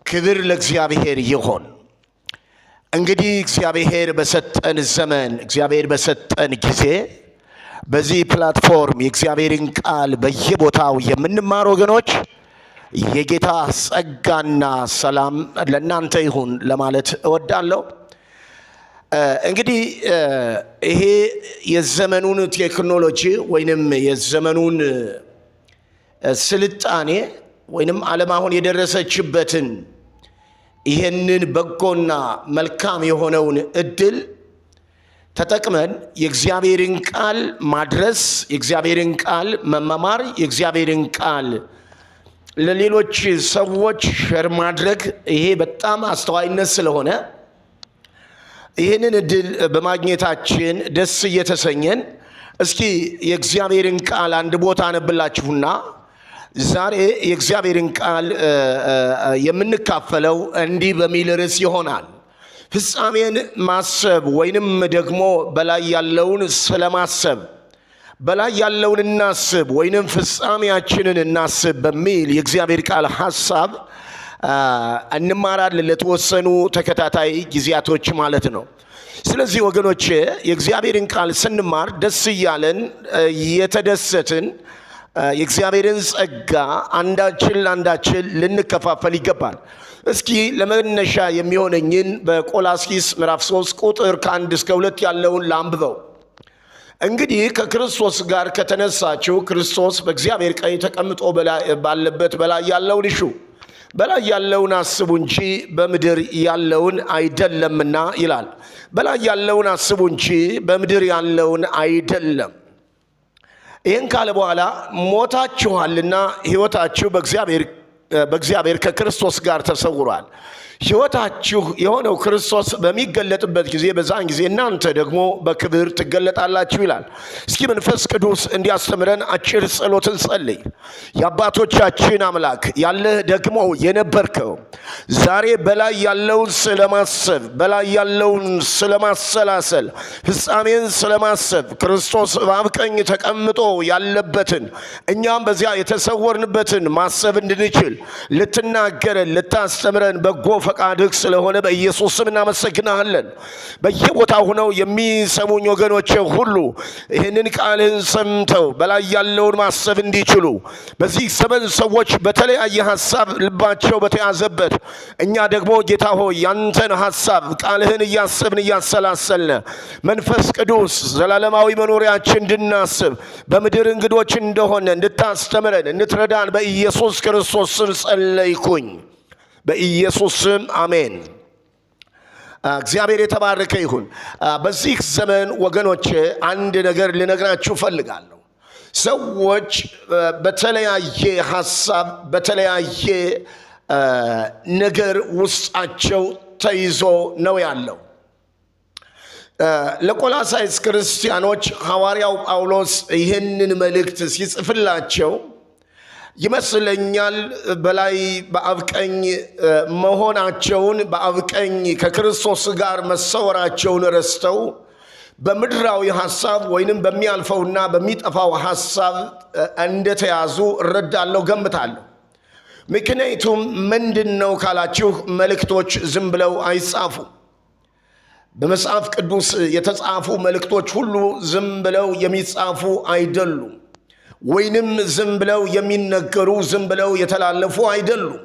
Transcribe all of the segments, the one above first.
ክብር ለእግዚአብሔር ይሆን። እንግዲህ እግዚአብሔር በሰጠን ዘመን፣ እግዚአብሔር በሰጠን ጊዜ በዚህ platform የእግዚአብሔርን ቃል በየቦታው የምንማር ወገኖች፣ የጌታ ጸጋና ሰላም ለእናንተ ይሁን ለማለት እወዳለሁ። እንግዲህ ይሄ የዘመኑን ቴክኖሎጂ ወይንም የዘመኑን ስልጣኔ ወይንም ዓለም አሁን የደረሰችበትን ይሄንን በጎና መልካም የሆነውን እድል ተጠቅመን የእግዚአብሔርን ቃል ማድረስ፣ የእግዚአብሔርን ቃል መመማር፣ የእግዚአብሔርን ቃል ለሌሎች ሰዎች share ማድረግ ይሄ በጣም አስተዋይነት ስለሆነ ይህንን እድል በማግኘታችን ደስ እየተሰኘን እስኪ የእግዚአብሔርን ቃል አንድ ቦታ አነብላችሁና ዛሬ የእግዚአብሔርን ቃል የምንካፈለው እንዲህ በሚል ርዕስ ይሆናል። ፍጻሜን ማሰብ ወይንም ደግሞ በላይ ያለውን ስለማሰብ፣ በላይ ያለውን እናስብ ወይንም ፍጻሜያችንን እናስብ በሚል የእግዚአብሔር ቃል ሐሳብ እንማራለን ለተወሰኑ ተከታታይ ጊዜያቶች ማለት ነው። ስለዚህ ወገኖቼ፣ የእግዚአብሔርን ቃል ስንማር ደስ እያለን፣ እየተደሰትን የእግዚአብሔርን ጸጋ አንዳችን ለአንዳችን ልንከፋፈል ይገባል። እስኪ ለመነሻ የሚሆነኝን በቆላስይስ ምዕራፍ 3 ቁጥር ከ1 እስከ 2 ያለውን ላንብበው። እንግዲህ ከክርስቶስ ጋር ከተነሳችሁ ክርስቶስ በእግዚአብሔር ቀኝ ተቀምጦ ባለበት በላይ ያለውን እሹ፣ በላይ ያለውን አስቡ እንጂ በምድር ያለውን አይደለምና ይላል። በላይ ያለውን አስቡ እንጂ በምድር ያለውን አይደለም። ይህን ካለ በኋላ ሞታችኋልና ሕይወታችሁ በእግዚአብሔር ከክርስቶስ ጋር ተሰውሯል። ሕይወታችሁ የሆነው ክርስቶስ በሚገለጥበት ጊዜ በዛን ጊዜ እናንተ ደግሞ በክብር ትገለጣላችሁ ይላል። እስኪ መንፈስ ቅዱስ እንዲያስተምረን አጭር ጸሎት እንጸልይ። የአባቶቻችን አምላክ፣ ያለህ ደግሞ የነበርከው፣ ዛሬ በላይ ያለውን ስለማሰብ፣ በላይ ያለውን ስለማሰላሰል፣ ፍጻሜን ስለማሰብ፣ ክርስቶስ በአብ ቀኝ ተቀምጦ ያለበትን እኛም በዚያ የተሰወርንበትን ማሰብ እንድንችል ልትናገረን፣ ልታስተምረን በጎ ፈቃድህ ስለሆነ በኢየሱስ ስም እናመሰግናለን። በየቦታው ሆነው የሚሰሙኝ ወገኖቼ ሁሉ ይህንን ቃልህን ሰምተው በላይ ያለውን ማሰብ እንዲችሉ፣ በዚህ ዘመን ሰዎች በተለያየ ሀሳብ ልባቸው በተያዘበት እኛ ደግሞ ጌታ ሆይ ያንተን ሀሳብ ቃልህን እያሰብን እያሰላሰልን መንፈስ ቅዱስ ዘላለማዊ መኖሪያችን እንድናስብ፣ በምድር እንግዶች እንደሆንን እንድታስተምረን፣ እንድትረዳን በኢየሱስ ክርስቶስ ስም ጸለይኩኝ። በኢየሱስ ስም አሜን። እግዚአብሔር የተባረከ ይሁን። በዚህ ዘመን ወገኖቼ አንድ ነገር ልነግራችሁ እፈልጋለሁ። ሰዎች በተለያየ ሀሳብ፣ በተለያየ ነገር ውስጣቸው ተይዞ ነው ያለው። ለቆላሳይስ ክርስቲያኖች ሐዋርያው ጳውሎስ ይህንን መልእክት ሲጽፍላቸው ይመስለኛል በላይ በአብ ቀኝ መሆናቸውን፣ በአብ ቀኝ ከክርስቶስ ጋር መሰወራቸውን ረስተው በምድራዊ ሐሳብ ወይንም በሚያልፈውና በሚጠፋው ሐሳብ እንደተያዙ እረዳለሁ፣ ገምታለሁ። ምክንያቱም ምንድን ነው ካላችሁ መልእክቶች ዝም ብለው አይጻፉም። በመጽሐፍ ቅዱስ የተጻፉ መልእክቶች ሁሉ ዝም ብለው የሚጻፉ አይደሉም፣ ወይንም ዝም ብለው የሚነገሩ፣ ዝም ብለው የተላለፉ አይደሉም።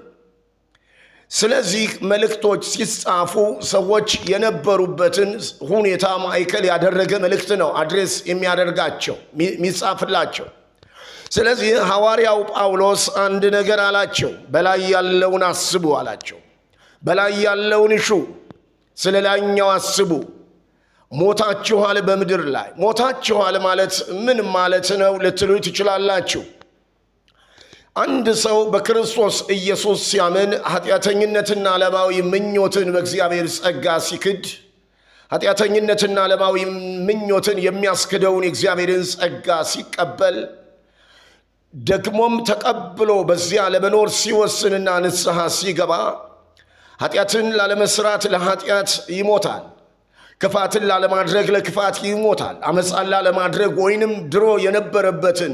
ስለዚህ መልእክቶች ሲጻፉ ሰዎች የነበሩበትን ሁኔታ ማዕከል ያደረገ መልእክት ነው address የሚያደርጋቸው፣ የሚጻፍላቸው። ስለዚህ ሐዋርያው ጳውሎስ አንድ ነገር አላቸው። በላይ ያለውን አስቡ አላቸው። በላይ ያለውን እሹ፣ ስለ ላይኛው አስቡ። ሞታችኋል፣ በምድር ላይ ሞታችኋል ማለት ምን ማለት ነው ልትሉ ትችላላችሁ። አንድ ሰው በክርስቶስ ኢየሱስ ሲያምን፣ ኃጢአተኝነትና ዓለማዊ ምኞትን በእግዚአብሔር ጸጋ ሲክድ፣ ኃጢአተኝነትና ዓለማዊ ምኞትን የሚያስክደውን የእግዚአብሔርን ጸጋ ሲቀበል፣ ደግሞም ተቀብሎ በዚያ ለመኖር ሲወስንና ንስሐ ሲገባ ኃጢአትን ላለመስራት ለኃጢአት ይሞታል። ክፋትን ላለማድረግ ለክፋት ይሞታል። አመፃን ላለማድረግ ወይንም ድሮ የነበረበትን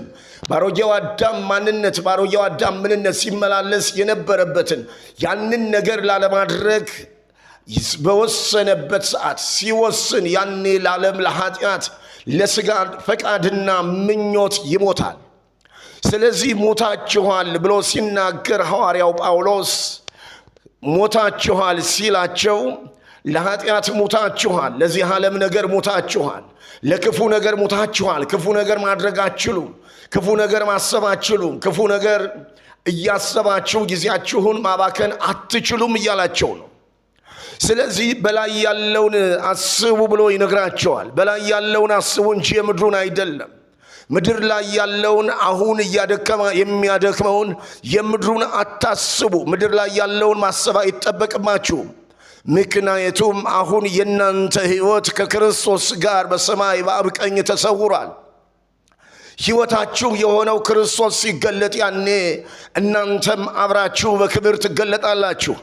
ባሮጌው አዳም ማንነት፣ ባሮጌው አዳም ምንነት ሲመላለስ የነበረበትን ያንን ነገር ላለማድረግ በወሰነበት ሰዓት ሲወስን ያኔ ለዓለም፣ ለኃጢአት፣ ለስጋ ፈቃድና ምኞት ይሞታል። ስለዚህ ሞታችኋል ብሎ ሲናገር ሐዋርያው ጳውሎስ ሞታችኋል ሲላቸው ለኃጢአት ሞታችኋል፣ ለዚህ ዓለም ነገር ሞታችኋል፣ ለክፉ ነገር ሞታችኋል። ክፉ ነገር ማድረግ አትችሉም። ክፉ ነገር ማሰብ አትችሉም። ክፉ ነገር እያሰባችሁ ጊዜያችሁን ማባከን አትችሉም እያላቸው ነው። ስለዚህ በላይ ያለውን አስቡ ብሎ ይነግራቸዋል። በላይ ያለውን አስቡ እንጂ የምድሩን አይደለም። ምድር ላይ ያለውን አሁን እያደከመ የሚያደክመውን የምድሩን አታስቡ። ምድር ላይ ያለውን ማሰብ አይጠበቅባችሁም። ምክንያቱም አሁን የእናንተ ሕይወት ከክርስቶስ ጋር በሰማይ በአብ ቀኝ ተሰውሯል። ሕይወታችሁ የሆነው ክርስቶስ ሲገለጥ ያኔ እናንተም አብራችሁ በክብር ትገለጣላችሁ።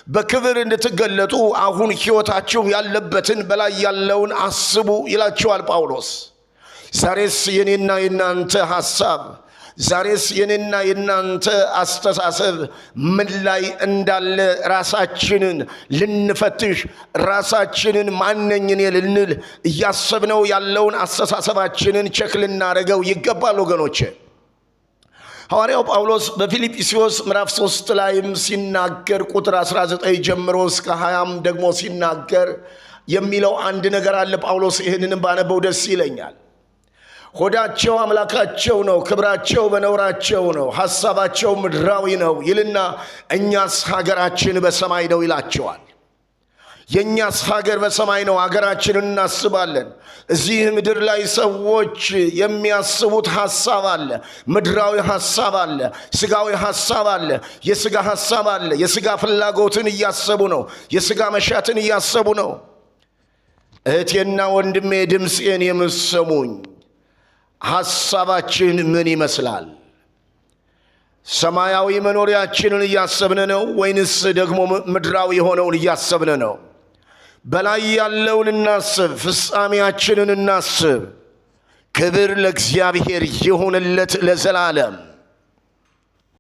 በክብር እንድትገለጡ አሁን ሕይወታችሁ ያለበትን በላይ ያለውን አስቡ ይላችኋል ጳውሎስ። ዛሬስ የኔና የናንተ ሐሳብ፣ ዛሬስ የኔና የናንተ አስተሳሰብ ምን ላይ እንዳለ ራሳችንን ልንፈትሽ፣ ራሳችንን ማነኝ እኔ ልንል፣ እያሰብነው ያለውን አስተሳሰባችንን check ልናደርገው ይገባል ወገኖቼ። ሐዋርያው ጳውሎስ በፊልጵስዩስ ምዕራፍ 3 ላይም ሲናገር ቁጥር 19 ጀምሮ እስከ 20 ደግሞ ሲናገር የሚለው አንድ ነገር አለ። ጳውሎስ ይህንንም ባነበው ደስ ይለኛል። ሆዳቸው አምላካቸው ነው፣ ክብራቸው በነውራቸው ነው፣ ሐሳባቸው ምድራዊ ነው ይልና እኛስ ሀገራችን በሰማይ ነው ይላቸዋል። የእኛስ ሀገር በሰማይ ነው። ሀገራችንን እናስባለን። እዚህ ምድር ላይ ሰዎች የሚያስቡት ሐሳብ አለ። ምድራዊ ሐሳብ አለ። ስጋዊ ሐሳብ አለ። የስጋ ሐሳብ አለ። የስጋ ፍላጎትን እያሰቡ ነው። የስጋ መሻትን እያሰቡ ነው። እህቴና ወንድሜ፣ ድምፄን የምሰሙኝ፣ ሐሳባችን ምን ይመስላል? ሰማያዊ መኖሪያችንን እያሰብን ነው ወይንስ ደግሞ ምድራዊ የሆነውን እያሰብን ነው? በላይ ያለውን እናስብ፣ ፍጻሜያችንን እናስብ። ክብር ለእግዚአብሔር ይሁንለት ለዘላለም።